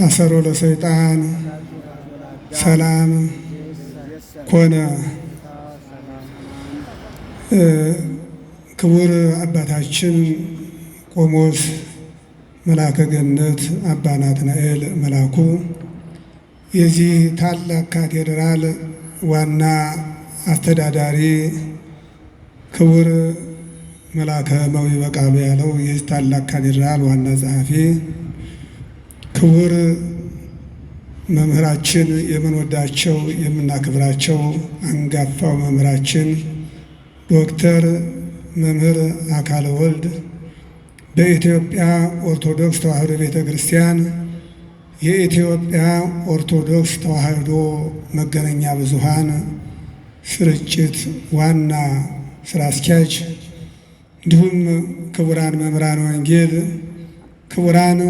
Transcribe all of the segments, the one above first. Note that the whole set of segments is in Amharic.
አሰሮ ለሰይጣን ሰላም ኮነ። ክቡር አባታችን ቆሞስ መልአከ ገነት አባ ናትናኤል መላኩ የዚህ ታላቅ ካቴድራል ዋና አስተዳዳሪ፣ ክቡር መልአከ መዊ በቃሉ ያለው የዚህ ታላቅ ካቴድራል ዋና ጸሐፊ፣ ክቡር መምህራችን የምንወዳቸው የምናከብራቸው አንጋፋው መምህራችን ዶክተር መምህር አካለ ወልድ፣ በኢትዮጵያ ኦርቶዶክስ ተዋሕዶ ቤተ ክርስቲያን የኢትዮጵያ ኦርቶዶክስ ተዋሕዶ መገናኛ ብዙኃን ስርጭት ዋና ስራ አስኪያጅ፣ እንዲሁም ክቡራን መምህራን ወንጌል፣ ክቡራን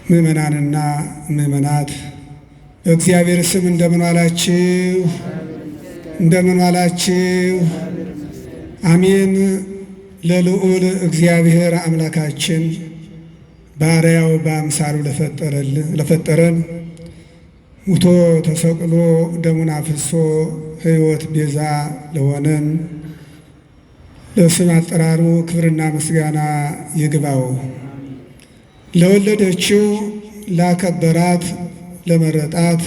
ምዕመናንና ምዕመናት፣ በእግዚአብሔር ስም እንደምን ዋላችሁ? እንደምን ዋላችሁ? አሜን። ለልዑል እግዚአብሔር አምላካችን ባሪያው በአምሳሉ ለፈጠረን፣ ሙቶ ተሰቅሎ ደሙን አፍሶ ሕይወት ቤዛ ለሆነን ለስም አጠራሩ ክብርና ምስጋና ይግባው። ለወለደችው፣ ላከበራት፣ ለመረጣት፣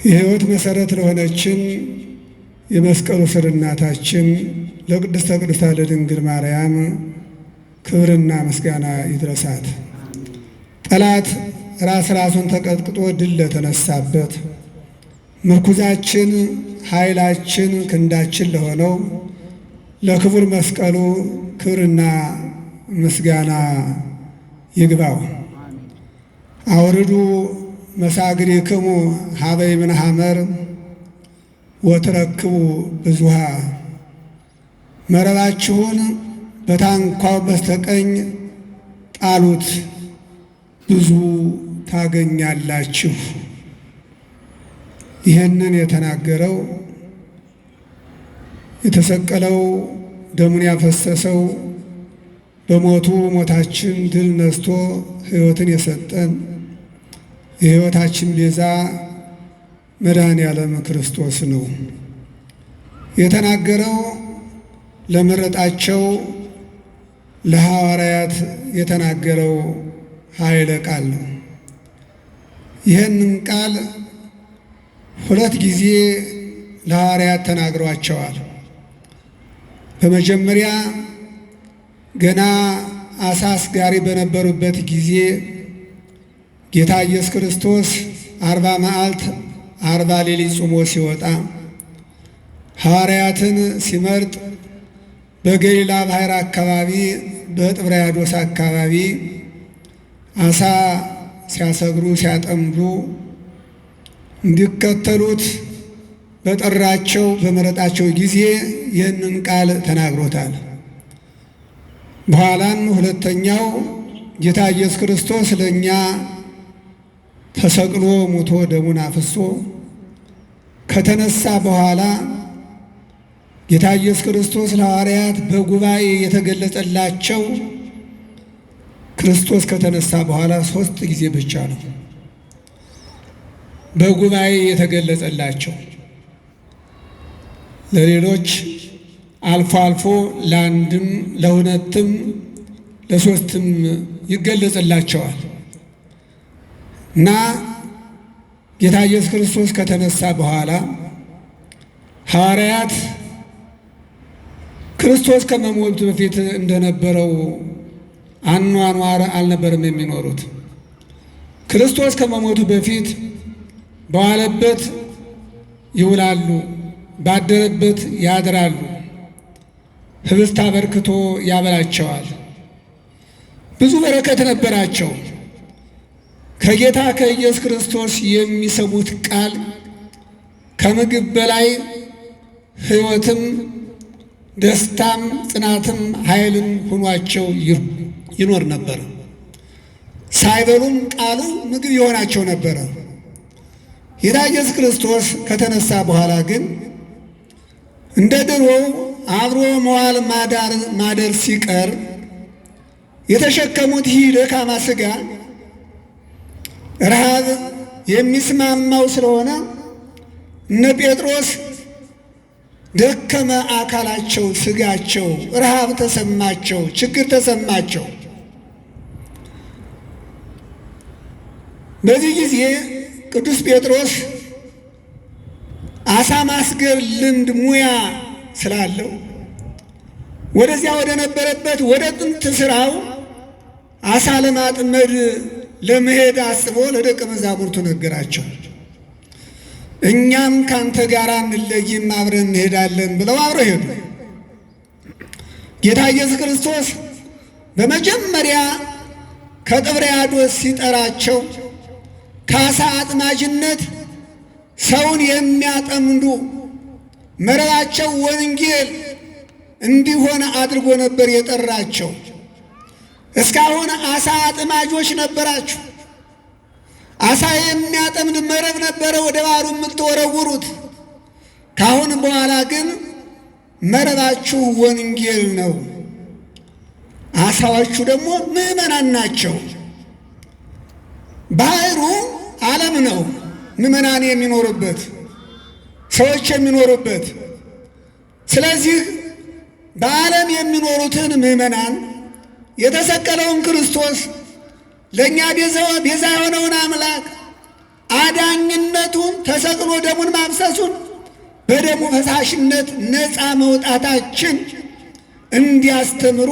የሕይወት መሰረት ለሆነችን የመስቀሉ ስር እናታችን ለቅድስተ ቅዱሳን ለድንግል ማርያም ክብርና ምስጋና ይድረሳት። ጠላት ራስ ራሱን ተቀጥቅጦ ድል ለተነሳበት፣ ምርኩዛችን፣ ኃይላችን፣ ክንዳችን ለሆነው ለክቡር መስቀሉ ክብርና ምስጋና ይግባው። አውርዱ መሳግሪክሙ ሀበ ይብን ሐመር ወትረክቡ ብዙሃ፣ መረባችሁን በታንኳው በስተቀኝ ጣሉት ብዙ ታገኛላችሁ። ይህንን የተናገረው የተሰቀለው፣ ደሙን ያፈሰሰው፣ በሞቱ ሞታችን ድል ነስቶ ሕይወትን የሰጠን የሕይወታችን ቤዛ መድኃኔ ዓለም ክርስቶስ ነው። የተናገረው ለመረጣቸው ለሐዋርያት የተናገረው ኃይለ ቃል ነው። ይህንን ቃል ሁለት ጊዜ ለሐዋርያት ተናግሯቸዋል። በመጀመሪያ ገና አሳ አስጋሪ በነበሩበት ጊዜ ጌታ ኢየሱስ ክርስቶስ 40 መዓልት 40 ሌሊት ጾሞ ሲወጣ ሐዋርያትን ሲመርጥ በገሊላ ባህር አካባቢ፣ በጥብርያዶስ አካባቢ አሳ ሲያሰግሩ ሲያጠምዱ እንዲከተሉት በጠራቸው በመረጣቸው ጊዜ ይህንን ቃል ተናግሮታል። በኋላም ሁለተኛው ጌታ ኢየሱስ ክርስቶስ ለእኛ ተሰቅሎ ሙቶ ደሙን አፍሶ ከተነሳ በኋላ ጌታ ኢየሱስ ክርስቶስ ለሐዋርያት በጉባኤ የተገለጸላቸው ክርስቶስ ከተነሳ በኋላ ሶስት ጊዜ ብቻ ነው በጉባኤ የተገለጸላቸው። ለሌሎች አልፎ አልፎ ለአንድም ለሁለትም ለሶስትም ይገለጽላቸዋል። እና ጌታ ኢየሱስ ክርስቶስ ከተነሳ በኋላ ሐዋርያት ክርስቶስ ከመሞቱ በፊት እንደነበረው አኗኗር አልነበረም የሚኖሩት። ክርስቶስ ከመሞቱ በፊት በዋለበት ይውላሉ፣ ባደረበት ያድራሉ። ህብስት አበርክቶ ያበላቸዋል። ብዙ በረከት ነበራቸው። ከጌታ ከኢየሱስ ክርስቶስ የሚሰሙት ቃል ከምግብ በላይ ሕይወትም ደስታም ጽናትም ኃይልም ሆኗቸው ይኖር ነበር። ሳይበሉም ቃሉ ምግብ ይሆናቸው ነበረ። ጌታ ኢየሱስ ክርስቶስ ከተነሳ በኋላ ግን እንደ ድሮው አብሮ መዋል ማደር ሲቀር የተሸከሙት ይህ ደካማ ሥጋ ረሃብ የሚስማማው ስለሆነ እነ ጴጥሮስ ደከመ አካላቸው፣ ሥጋቸው፣ ረሃብ ተሰማቸው፣ ችግር ተሰማቸው። በዚህ ጊዜ ቅዱስ ጴጥሮስ አሳ ማስገር ልምድ ሙያ ስላለው ወደዚያ ወደ ነበረበት ወደ ጥንት ስራው አሳ ለማጥመድ ለመሄድ አስቦ ለደቀ መዛሙርቱ ነገራቸው። እኛም ካንተ ጋር አንለይም አብረን እንሄዳለን ብለው አብረው ሄዱ። ጌታ ኢየሱስ ክርስቶስ በመጀመሪያ ከጥብርያዶስ ሲጠራቸው ከአሳ አጥማጅነት ሰውን የሚያጠምዱ መረባቸው ወንጌል እንዲሆን አድርጎ ነበር የጠራቸው። እስካሁን አሳ አጥማጆች ነበራችሁ። አሳ የሚያጠምድ መረብ ነበረ ወደ ባህሩ የምትወረውሩት። ካሁን በኋላ ግን መረባችሁ ወንጌል ነው፣ አሳዎቹ ደግሞ ምዕመናን ናቸው። ባህሩ ዓለም ነው፣ ምዕመናን የሚኖሩበት ሰዎች የሚኖሩበት። ስለዚህ በዓለም የሚኖሩትን ምዕመናን የተሰቀለውን ክርስቶስ ለእኛ ቤዛ የሆነውን አምላክ አዳኝነቱን ተሰቅሎ ደሙን ማፍሰሱን በደሙ ፈሳሽነት ነፃ መውጣታችን እንዲያስተምሩ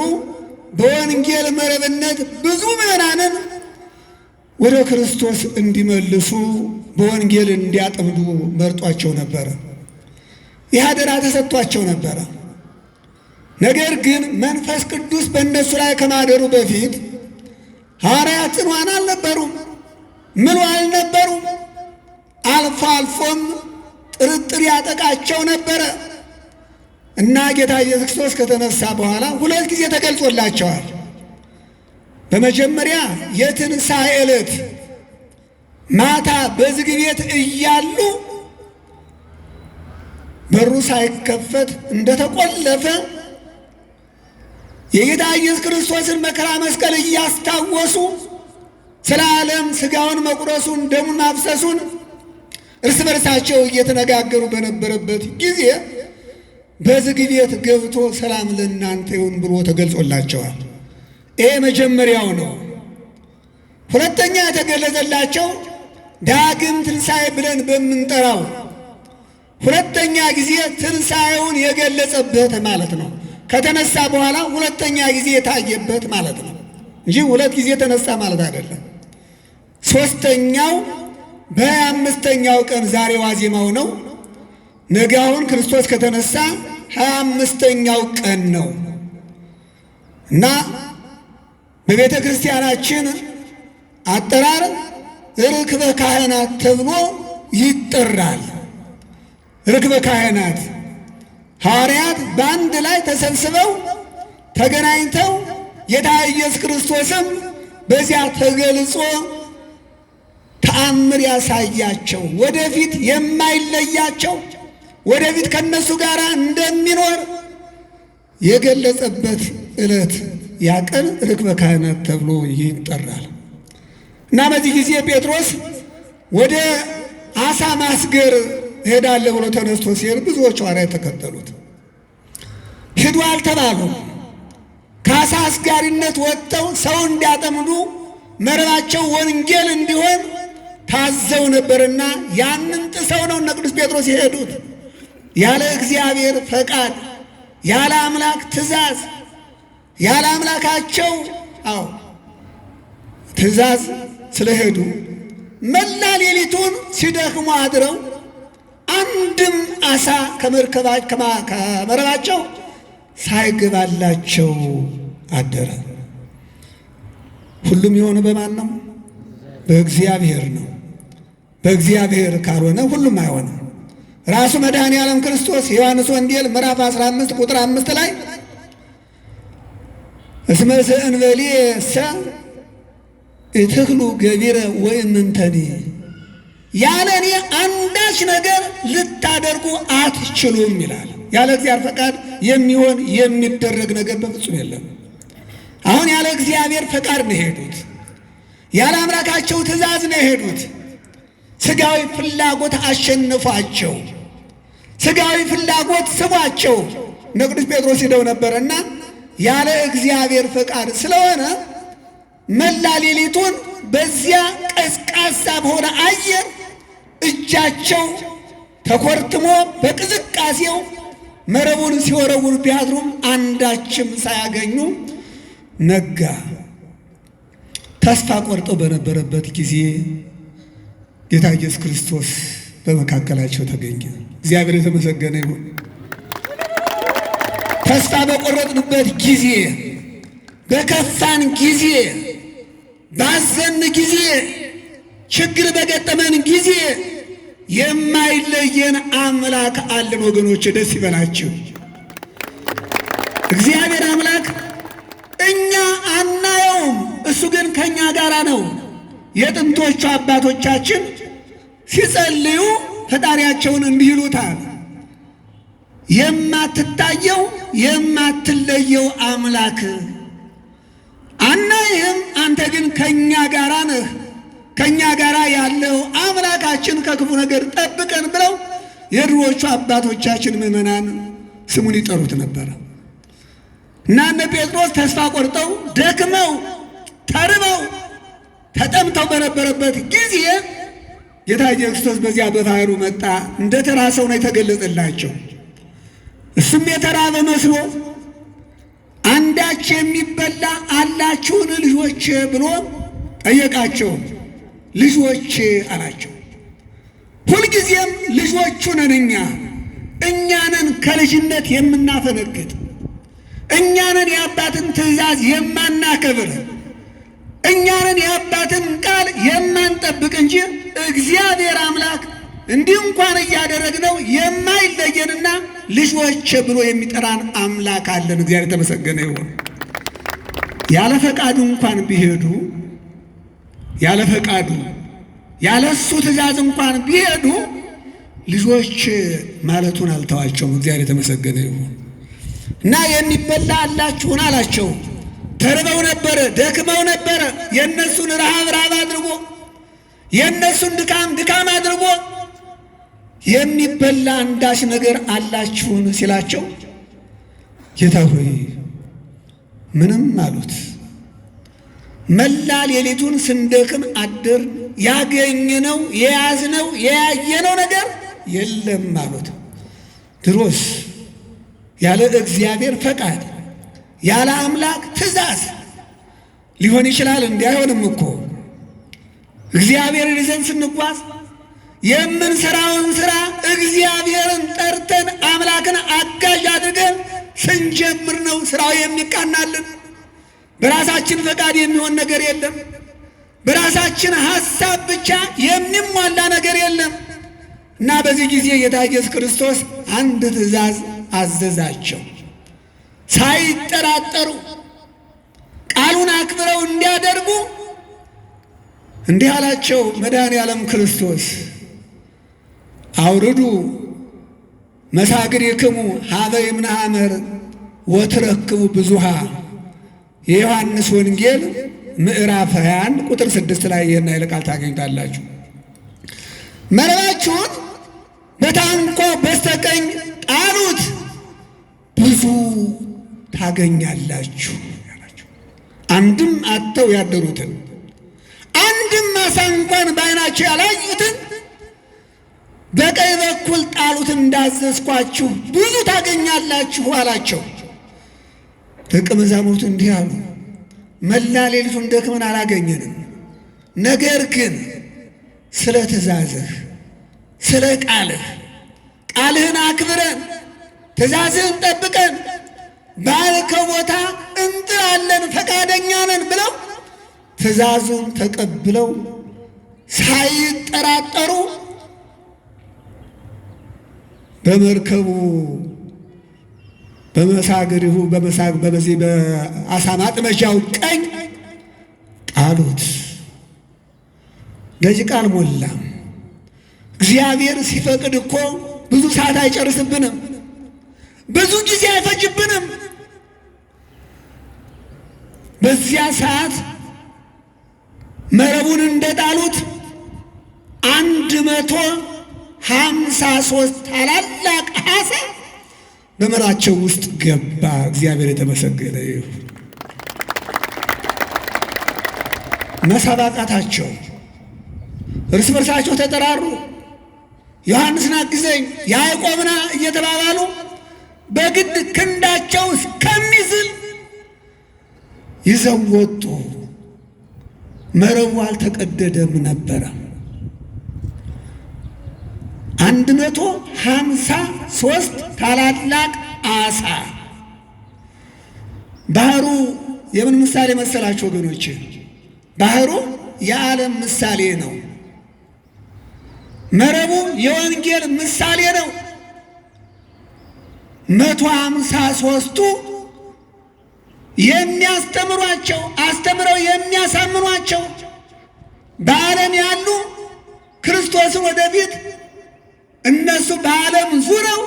በወንጌል መረብነት ብዙ ምዕመናንን ወደ ክርስቶስ እንዲመልሱ በወንጌል እንዲያጠምዱ መርጧቸው ነበረ። ይህ አደራ ተሰጥቷቸው ነበረ። ነገር ግን መንፈስ ቅዱስ በእነሱ ላይ ከማደሩ በፊት ሐዋርያት ጽኑዓን አልነበሩም፣ ምሉ አልነበሩም። አልፎ አልፎም ጥርጥር ያጠቃቸው ነበረ እና ጌታ ኢየሱስ ክርስቶስ ከተነሳ በኋላ ሁለት ጊዜ ተገልጾላቸዋል። በመጀመሪያ የትንሣኤ ዕለት ማታ በዝግ ቤት እያሉ በሩ ሳይከፈት እንደተቆለፈ የጌታ ኢየሱስ ክርስቶስን መከራ መስቀል እያስታወሱ ስለ ዓለም ሥጋውን መቁረሱን ደሙን ማፍሰሱን እርስ በርሳቸው እየተነጋገሩ በነበረበት ጊዜ በዝግ ቤት ገብቶ ሰላም ለእናንተ ይሁን ብሎ ተገልጾላቸዋል። ይሄ መጀመሪያው ነው። ሁለተኛ የተገለጸላቸው ዳግም ትንሣኤ ብለን በምንጠራው ሁለተኛ ጊዜ ትንሣኤውን የገለጸበት ማለት ነው። ከተነሳ በኋላ ሁለተኛ ጊዜ የታየበት ማለት ነው እንጂ ሁለት ጊዜ ተነሳ ማለት አይደለም። ሶስተኛው በ25ኛው ቀን ዛሬ ዋዜማው ነው። ነገ አሁን ክርስቶስ ከተነሳ 25ኛው ቀን ነው እና በቤተ ክርስቲያናችን አጠራር ርክበ ካህናት ተብሎ ይጠራል። ርክበ ካህናት ሐዋርያት በአንድ ላይ ተሰብስበው ተገናኝተው ጌታ ኢየሱስ ክርስቶስም በዚያ ተገልጾ ተአምር ያሳያቸው ወደፊት የማይለያቸው ወደፊት ከነሱ ጋር እንደሚኖር የገለጸበት ዕለት ያ ቀን ርክበ ካህናት ተብሎ ይጠራል። እና በዚህ ጊዜ ጴጥሮስ ወደ አሳ ማስገር እሄዳለሁ ብሎ ተነስቶ ሲሄድ ብዙዎች ሐዋርያት ተከተሉት። ሂዱ አልተባሉም። ከአሳ አስጋሪነት ወጥተው ሰው እንዲያጠምዱ መረባቸው ወንጌል እንዲሆን ታዘው ነበርና ያንን ጥሰው ነው እነ ቅዱስ ጴጥሮስ የሄዱት። ያለ እግዚአብሔር ፈቃድ፣ ያለ አምላክ ትእዛዝ፣ ያለ አምላካቸው አዎ ትእዛዝ ስለሄዱ መላ ሌሊቱን ሲደክሙ አድረው አንድም አሳ ከመረባቸው ሳይገባላቸው አደረ። ሁሉም የሆነ በማን ነው? በእግዚአብሔር ነው። በእግዚአብሔር ካልሆነ ሁሉም አይሆንም። ራሱ መድኃኔ ዓለም ክርስቶስ የዮሐንስ ወንጌል ምዕራፍ 15 ቁጥር 5 ላይ እስመ ዘእንበሌሰ ኢትክሉ ገቢረ ወእምንተኒ፣ ያለ እኔ አንዳች ነገር ልታደርጉ አትችሉም ይላል። ያለ እግዚአብሔር ፈቃድ የሚሆን የሚደረግ ነገር በፍጹም የለም። አሁን ያለ እግዚአብሔር ፈቃድ ነው የሄዱት። ያለ አምላካቸው ትእዛዝ ነው የሄዱት። ስጋዊ ፍላጎት አሸንፏቸው፣ ስጋዊ ፍላጎት ስቧቸው እነ ቅዱስ ጴጥሮስ ሄደው ነበርና ያለ እግዚአብሔር ፈቃድ ስለሆነ መላ ሌሊቱን በዚያ ቀዝቃዛ በሆነ አየር እጃቸው ተኮርትሞ በቅዝቃዜው መረቡን ሲወረውሩ ቢያድሩም አንዳችም ሳያገኙ ነጋ። ተስፋ ቆርጠው በነበረበት ጊዜ ጌታ ኢየሱስ ክርስቶስ በመካከላቸው ተገኘ። እግዚአብሔር የተመሰገነ ይሁን። ተስፋ በቆረጥንበት ጊዜ፣ በከፋን ጊዜ፣ ባዘን ጊዜ፣ ችግር በገጠመን ጊዜ የማይለየን አምላክ አለን። ወገኖች ደስ ይበላችሁ። እግዚአብሔር አምላክ እኛ አናየውም፣ እሱ ግን ከእኛ ጋር ነው። የጥንቶቹ አባቶቻችን ሲጸልዩ ፈጣሪያቸውን እንዲህ ይሉታል፣ የማትታየው የማትለየው አምላክ አናይህም፣ አንተ ግን ከእኛ ጋራ ነህ። ከእኛ ጋራ ያለው አምላካችን ከክፉ ነገር ጠብቀን ብለው የድሮዎቹ አባቶቻችን ምዕመናን ስሙን ይጠሩት ነበረ። እና እነ ጴጥሮስ ተስፋ ቆርጠው ደክመው ተርበው ተጠምተው በነበረበት ጊዜ ጌታ ኢየሱስ ክርስቶስ በዚያ በባሕሩ መጣ። እንደ ተራ ሰው ነው የተገለጸላቸው። እሱም የተራበ መስሎ አንዳች የሚበላ አላችሁን ልጆች ብሎ ጠየቃቸው። ልጆች አላቸው። ሁልጊዜም ልጆቹ ነን እኛ። እኛንን ከልጅነት የምናፈነግጥ፣ እኛንን የአባትን ትእዛዝ የማናከብር፣ እኛንን የአባትን ቃል የማንጠብቅ እንጂ እግዚአብሔር አምላክ እንዲህ እንኳን እያደረግነው የማይለየንና ልጆች ብሎ የሚጠራን አምላክ አለን። እግዚአብሔር የተመሰገነ ይሁን። ያለ ፈቃዱ እንኳን ቢሄዱ፣ ያለ ፈቃዱ ያለ እሱ ትእዛዝ እንኳን ቢሄዱ ልጆች ማለቱን አልተዋቸውም። እግዚአብሔር የተመሰገነ ይሁን እና የሚበላ አላችሁን አላቸው። ተርበው ነበረ፣ ደክመው ነበረ። የእነሱን ረሃብ ረሃብ አድርጎ የእነሱን ድካም ድካም አድርጎ የሚበላ አንዳች ነገር አላችሁን ሲላቸው ጌታ ሆይ ምንም አሉት። መላ ሌሊቱን ስንደክም አደር፣ ያገኘነው የያዝነው የያየነው ነገር የለም አሉት። ድሮስ ያለ እግዚአብሔር ፈቃድ ያለ አምላክ ትእዛዝ ሊሆን ይችላል? እንዲህ አይሆንም እኮ። እግዚአብሔርን ይዘን ስንጓዝ የምንሰራውን ስራ እግዚአብሔርን ጠርተን አምላክን አጋዥ አድርገን ስንጀምር ነው ስራው የሚቃናልን። በራሳችን ፈቃድ የሚሆን ነገር የለም። በራሳችን ሐሳብ ብቻ የሚሟላ ነገር የለም። እና በዚህ ጊዜ ጌታ ኢየሱስ ክርስቶስ አንድ ትእዛዝ አዘዛቸው። ሳይጠራጠሩ ቃሉን አክብረው እንዲያደርጉ እንዲህ አላቸው። መድኃኔ ዓለም ክርስቶስ አውርዱ መሳግሪክሙ ሀበ ይምነ ሐመር ወትረክቡ ብዙሃ። የዮሐንስ ወንጌል ምዕራፍ 21 ቁጥር 6 ላይ ይህን ኃይለ ቃል ታገኙታላችሁ። መረባችሁን በታንኳ በስተቀኝ ጣሉት ብዙ ታገኛላችሁ ያላችሁ። አንድም አጥተው ያደሩትን አንድም ዓሣ እንኳን በዓይናቸው ያላዩትን በቀኝ በኩል ጣሉት እንዳዘዝኳችሁ ብዙ ታገኛላችሁ አላቸው። ደቀ መዛሙርቱ እንዲህ አሉ፣ መላ ሌሊቱን ደክመን አላገኘንም። ነገር ግን ስለ ትእዛዝህ ስለ ቃልህ ቃልህን አክብረን ትእዛዝህን ጠብቀን ባልከው ቦታ እንጥላለን ፈቃደኛ ነን ብለው ትእዛዙን ተቀብለው ሳይጠራጠሩ በመርከቡ በመሳግሪሁ በመሳግ በዚህ በአሳ ማጥመጃው ቀኝ ጣሉት። ደቂቃ አልሞላም። እግዚአብሔር ሲፈቅድ እኮ ብዙ ሰዓት አይጨርስብንም፣ ብዙ ጊዜ አይፈጅብንም። በዚያ ሰዓት መረቡን እንደጣሉት 153 ታላላቅ ዓሣ በመራቸው ውስጥ ገባ። እግዚአብሔር የተመሰገነ ይሁን። መሳብ አቃታቸው። እርስ በርሳቸው ተጠራሩ። ዮሐንስን አግዘኝ፣ ያዕቆብና እየተባባሉ በግድ ክንዳቸው እስከሚዝል ይዘው ወጡ። መረቡ አልተቀደደም ነበረ። 153 ታላላቅ ዓሣ። ባህሩ የምን ምሳሌ መሰላችሁ ወገኖች? ባህሩ የዓለም ምሳሌ ነው። መረቡ የወንጌል ምሳሌ ነው። 153ቱ የሚያስተምሯቸው አስተምረው የሚያሳምኗቸው በዓለም ያሉ ክርስቶስን ወደፊት እነሱ በዓለም ዙረው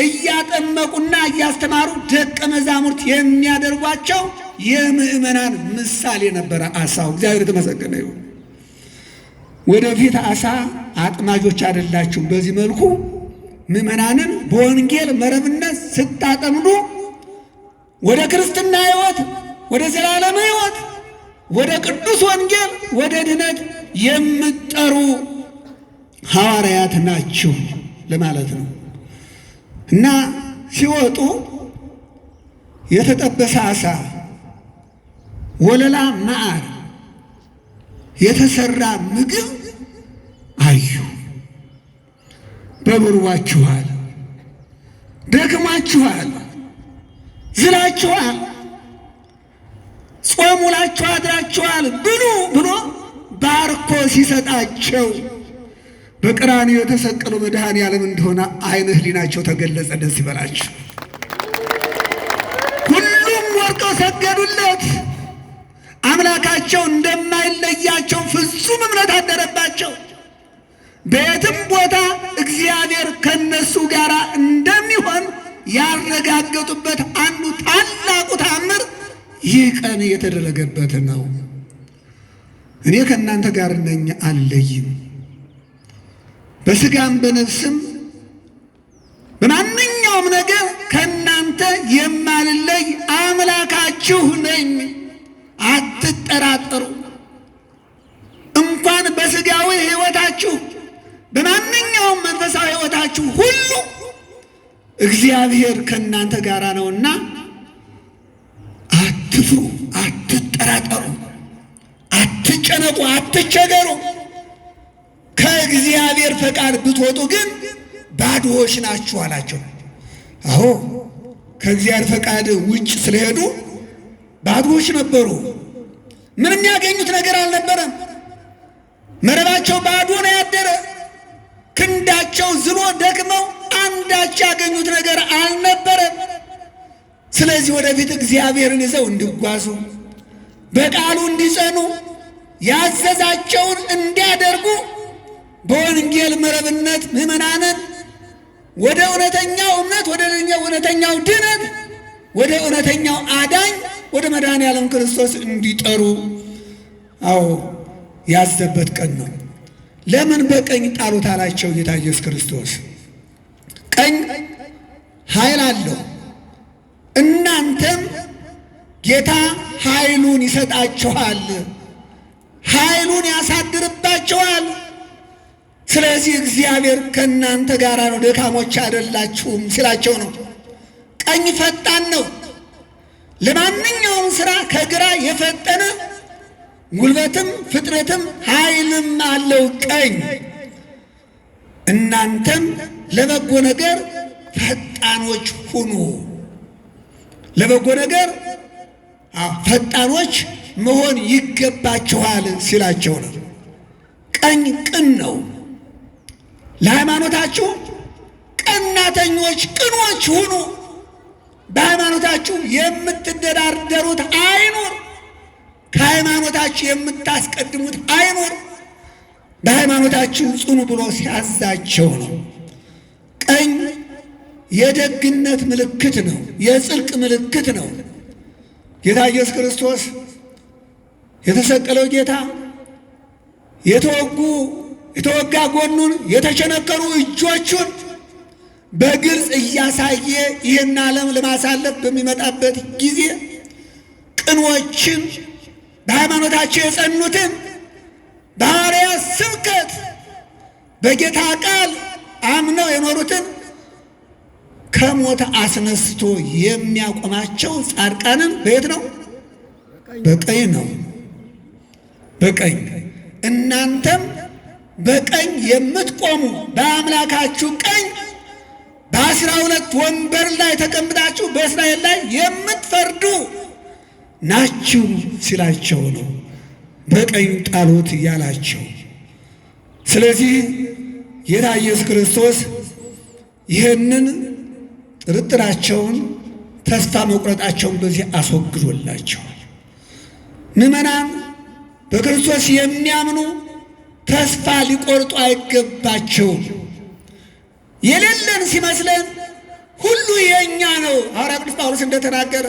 እያጠመቁና እያስተማሩ ደቀ መዛሙርት የሚያደርጓቸው የምዕመናን ምሳሌ ነበረ ዓሣው። እግዚአብሔር የተመሰገነ ይሁን። ወደፊት ዓሣ አጥማጆች አይደላችሁም። በዚህ መልኩ ምዕመናንን በወንጌል መረብነት ስታጠምዱ ወደ ክርስትና ሕይወት፣ ወደ ዘላለም ሕይወት፣ ወደ ቅዱስ ወንጌል፣ ወደ ድነት የምትጠሩ ሐዋርያት ናችሁ ለማለት ነው። እና ሲወጡ የተጠበሰ ዓሣ፣ ወለላ ማዕር የተሰራ ምግብ አዩ። በብርዋችኋል፣ ደክሟችኋል፣ ዝላችኋል፣ ጾም ውላችሁ አድራችኋል፣ ብሉ ብሎ ባርኮ ሲሰጣቸው በቀራንዮ የተሰቀለው መድኃኔ ዓለም እንደሆነ ዓይነ ሕሊናቸው ተገለጸ። ደስ ይበላችሁ። ሁሉም ወድቀው ሰገዱለት። አምላካቸው እንደማይለያቸው ፍጹም እምነት አደረባቸው። በየትም ቦታ እግዚአብሔር ከነሱ ጋር እንደሚሆን ያረጋገጡበት አንዱ ታላቁ ተአምር ይህ ቀን የተደረገበት ነው። እኔ ከእናንተ ጋር ነኝ አልለይም፣ በስጋም በነፍስም በማንኛውም ነገር ከእናንተ የማልለይ አምላካችሁ ነኝ፣ አትጠራጠሩ። እንኳን በስጋዊ ሕይወታችሁ በማንኛውም መንፈሳዊ ሕይወታችሁ ሁሉ እግዚአብሔር ከእናንተ ጋር ነውና አትፍሩ፣ አትጠራጠሩ፣ አትጨነቁ፣ አትቸገሩ። ከእግዚአብሔር ፈቃድ ብትወጡ ግን ባዶዎች ናችሁ አላቸው። አዎ ከእግዚአብሔር ፈቃድ ውጭ ስለሄዱ ባዶዎች ነበሩ። ምንም ያገኙት ነገር አልነበረም። መረባቸው ባዶ ነው ያደረ። ክንዳቸው ዝሎ ደክመው አንዳች ያገኙት ነገር አልነበረም። ስለዚህ ወደፊት እግዚአብሔርን ይዘው እንዲጓዙ በቃሉ እንዲጸኑ ያዘዛቸውን እንዲያደርጉ በወንጌል መረብነት ምዕመናንን ወደ እውነተኛው እምነት፣ ወደ እውነተኛው ድነት፣ ወደ እውነተኛው አዳኝ ወደ መድኃኔ ዓለም ክርስቶስ እንዲጠሩ አዎ ያዘበት ቀን ነው። ለምን በቀኝ ጣሉት አላቸው ጌታ ኢየሱስ ክርስቶስ። ቀኝ ኃይል አለው። እናንተም ጌታ ኃይሉን ይሰጣችኋል፣ ኃይሉን ያሳድርባችኋል። ስለዚህ እግዚአብሔር ከእናንተ ጋር ነው፣ ደካሞች አይደላችሁም ሲላቸው ነው። ቀኝ ፈጣን ነው። ለማንኛውም ስራ ከግራ የፈጠነ ጉልበትም ፍጥነትም ኃይልም አለው ቀኝ። እናንተም ለበጎ ነገር ፈጣኖች ሁኑ። ለበጎ ነገር ፈጣኖች መሆን ይገባችኋል ሲላቸው ነው። ቀኝ ቅን ነው። ለሃይማኖታችሁ ቀናተኞች ቅኖች ሁኑ። በሃይማኖታችሁ የምትደራደሩት አይኑር። ከሃይማኖታችሁ የምታስቀድሙት አይኑር። በሃይማኖታችሁ ጽኑ ብሎ ሲያዛቸው ነው። ቀኝ የደግነት ምልክት ነው። የጽድቅ ምልክት ነው። ጌታ ኢየሱስ ክርስቶስ የተሰቀለው ጌታ የተወጉ የተወጋ ጎኑን የተቸነከሩ እጆቹን በግልጽ እያሳየ ይህን ዓለም ለማሳለፍ በሚመጣበት ጊዜ ቅኖችን በሃይማኖታቸው የጸኑትን በሐዋርያት ስብከት በጌታ ቃል አምነው የኖሩትን ከሞት አስነስቶ የሚያቆማቸው ጻድቃንን በየት ነው? በቀኝ ነው። በቀኝ እናንተም በቀኝ የምትቆሙ በአምላካችሁ ቀኝ በ12 ወንበር ላይ ተቀምጣችሁ በእስራኤል ላይ የምትፈርዱ ናችሁ ሲላቸው ነው በቀኝ ጣሉት ያላቸው። ስለዚህ ጌታ ኢየሱስ ክርስቶስ ይህንን ጥርጥራቸውን ተስፋ መቁረጣቸውን በዚህ አስወግዶላቸዋል። ምዕመናን በክርስቶስ የሚያምኑ ተስፋ ሊቆርጡ አይገባቸውም። የሌለን ሲመስለን ሁሉ የእኛ ነው። ሐዋርያ ቅዱስ ጳውሎስ እንደተናገረ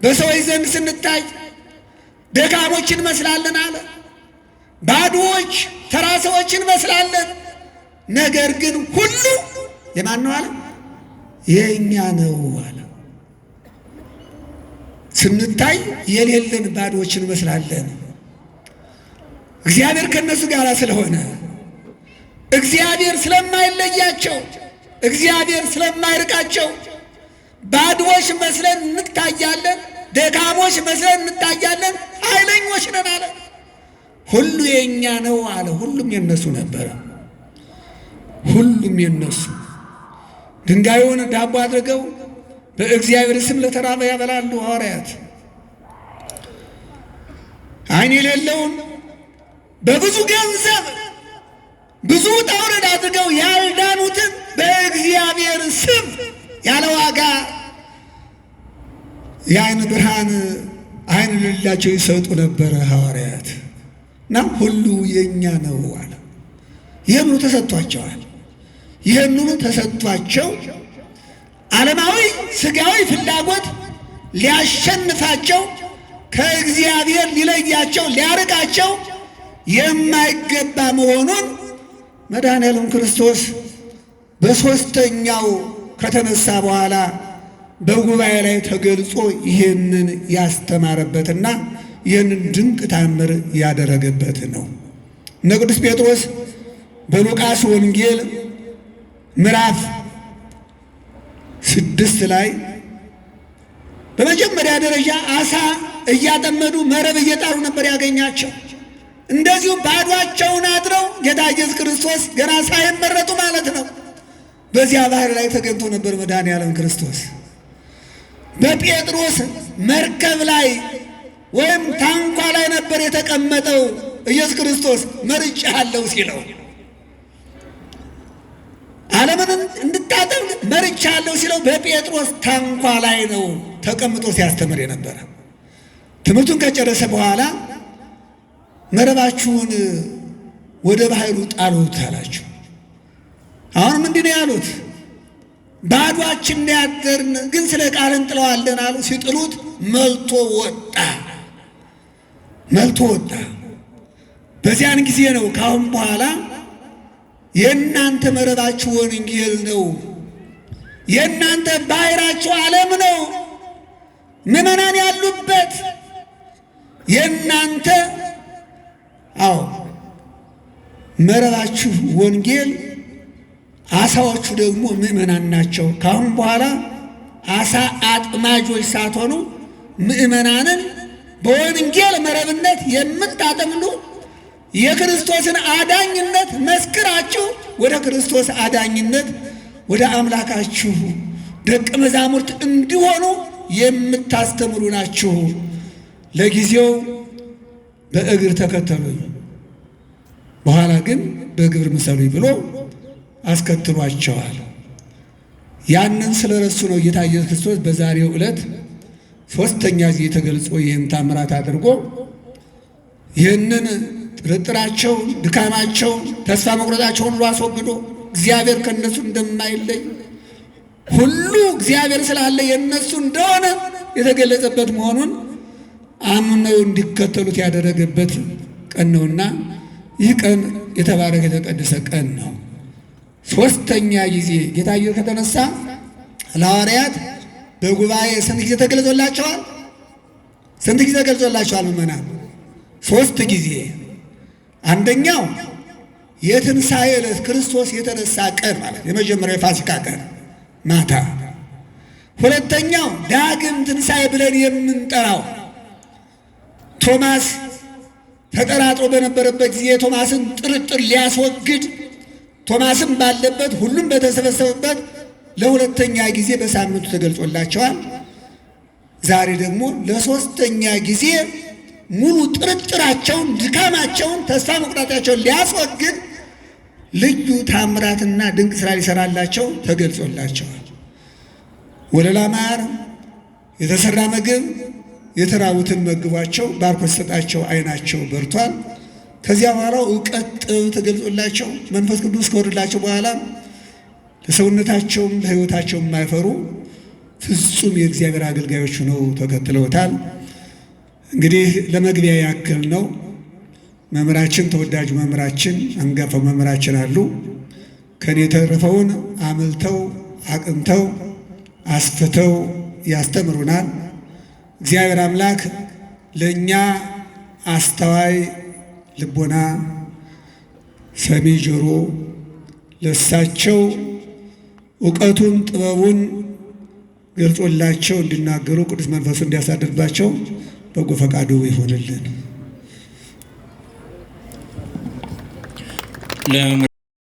በሰዎች ዘንድ ስንታይ ደካሞች እንመስላለን አለ። ባዶዎች፣ ተራ ሰዎች እንመስላለን። ነገር ግን ሁሉ የማን ነው አለ? የእኛ ነው አለ። ስንታይ የሌለን ባዶዎች እንመስላለን። እግዚአብሔር ከእነሱ ጋር ስለሆነ፣ እግዚአብሔር ስለማይለያቸው፣ እግዚአብሔር ስለማይርቃቸው ባዶዎች መስለን እንታያለን፣ ደካሞች መስለን እንታያለን፣ ኃይለኞች ነን አለ። ሁሉ የእኛ ነው አለ። ሁሉም የነሱ ነበረ። ሁሉም የነሱ። ድንጋዩን ዳቦ አድርገው በእግዚአብሔር ስም ለተራበ ያበላሉ ሐዋርያት። ዓይን የሌለውን በብዙ ገንዘብ ብዙ ውጣ ውረድ አድርገው ያልዳኑትን በእግዚአብሔር ስም ያለ ዋጋ የዓይን ብርሃን ዓይን ለሌላቸው ይሰጡ ነበረ ሐዋርያት። እና ሁሉ የእኛ ነው አለ። ይህንኑ ተሰጥቷቸዋል። ይህንኑ ተሰጥቷቸው ዓለማዊ ሥጋዊ ፍላጎት ሊያሸንፋቸው ከእግዚአብሔር ሊለያቸው ሊያርቃቸው የማይገባ መሆኑን መድኃኔዓለም ክርስቶስ በሦስተኛው ከተነሳ በኋላ በጉባኤ ላይ ተገልጾ ይህንን ያስተማረበትና ይህንን ድንቅ ታምር ያደረገበት ነው። እነ ቅዱስ ጴጥሮስ በሉቃስ ወንጌል ምዕራፍ 6 ላይ በመጀመሪያ ደረጃ አሳ እያጠመዱ መረብ እየጣሉ ነበር ያገኛቸው። እንደዚሁ ባዷቸውን አድረው ጌታ ኢየሱስ ክርስቶስ ገና ሳይመረጡ ማለት ነው በዚያ ባህር ላይ ተገኝቶ ነበር መድኃኔዓለም ክርስቶስ። በጴጥሮስ መርከብ ላይ ወይም ታንኳ ላይ ነበር የተቀመጠው ኢየሱስ ክርስቶስ መርጬሃለሁ ሲለው፣ ዓለምን እንድታጠምቅ መርጬሃለሁ ሲለው በጴጥሮስ ታንኳ ላይ ነው ተቀምጦ ሲያስተምር የነበረ። ትምህርቱን ከጨረሰ በኋላ መረባችሁን ወደ ባህሩ ጣሉት አላቸው። አሁንም እንዲህ ነው ያሉት፣ ባዷችን ያደርን ግን ስለ ቃል እንጥለዋለን አሉ። ሲጥሉት መልቶ ወጣ፣ መልቶ ወጣ። በዚያን ጊዜ ነው ካሁን በኋላ የእናንተ መረባችሁ ወንጌል ነው፣ የእናንተ ባህራችሁ ዓለም ነው፣ ምዕመናን ያሉበት የእናንተ አዎ መረባችሁ ወንጌል፣ አሳዎቹ ደግሞ ምዕመናን ናቸው። ካሁን በኋላ አሳ አጥማጆች ሳትሆኑ ምዕመናንን በወንጌል መረብነት የምታጠምዱ የክርስቶስን አዳኝነት መስክራችሁ ወደ ክርስቶስ አዳኝነት ወደ አምላካችሁ ደቀ መዛሙርት እንዲሆኑ የምታስተምሩ ናችሁ። ለጊዜው በእግር ተከተሉኝ፣ በኋላ ግን በግብር ምሰሉኝ ብሎ አስከትሏቸዋል። ያንን ስለረሱ ነው ጌታ ኢየሱስ ክርስቶስ በዛሬው ዕለት ሦስተኛ ጊዜ ተገልጾ ይህን ታምራት አድርጎ ይህንን ጥርጥራቸውን፣ ድካማቸውን፣ ተስፋ መቁረጣቸውን ሁሉ አስወግዶ እግዚአብሔር ከእነሱ እንደማይለይ ሁሉ እግዚአብሔር ስላለ የእነሱ እንደሆነ የተገለጸበት መሆኑን አምነው እንዲከተሉት ያደረገበት ቀን ነውና ይህ ቀን የተባረከ የተቀደሰ ቀን ነው። ሶስተኛ ጊዜ ጌታ ኢየሱስ ከተነሳ ለሐዋርያት በጉባኤ ስንት ጊዜ ተገልጾላቸዋል? ስንት ጊዜ ተገልጾላቸዋል? ምዕመናን ሶስት ጊዜ። አንደኛው የትንሣኤ ዕለት ክርስቶስ የተነሳ ቀን ማለት የመጀመሪያው የፋሲካ ቀን ማታ። ሁለተኛው ዳግም ትንሣኤ ብለን የምንጠራው ቶማስ ተጠራጥሮ በነበረበት ጊዜ የቶማስን ጥርጥር ሊያስወግድ ቶማስም ባለበት ሁሉም በተሰበሰበበት ለሁለተኛ ጊዜ በሳምንቱ ተገልጾላቸዋል። ዛሬ ደግሞ ለሶስተኛ ጊዜ ሙሉ ጥርጥራቸውን፣ ድካማቸውን፣ ተስፋ መቁረጣቸውን ሊያስወግድ ልዩ ታምራትና ድንቅ ስራ ሊሰራላቸው ተገልጾላቸዋል። ወለላ ማር የተሰራ ምግብ የተራቡትን መግቧቸው ባርኮ ሲሰጣቸው ዓይናቸው በርቷል። ከዚያ በኋላ እውቀት ጥበብ ተገልጾላቸው መንፈስ ቅዱስ ከወረደላቸው በኋላ ለሰውነታቸውም ለሕይወታቸውም የማይፈሩ ፍጹም የእግዚአብሔር አገልጋዮች ሆነው ተከትለውታል። እንግዲህ ለመግቢያ ያክል ነው። መምህራችን ተወዳጁ መምህራችን አንጋፋው መምህራችን አሉ። ከኔ የተረፈውን አምልተው አቅንተው አስፍተው ያስተምሩናል። እግዚአብሔር አምላክ ለእኛ አስተዋይ ልቦና፣ ሰሚ ጆሮ፣ ለሳቸው እውቀቱን ጥበቡን ገልጾላቸው እንዲናገሩ ቅዱስ መንፈሱ እንዲያሳድርባቸው በጎ ፈቃዱ ይሆንልን።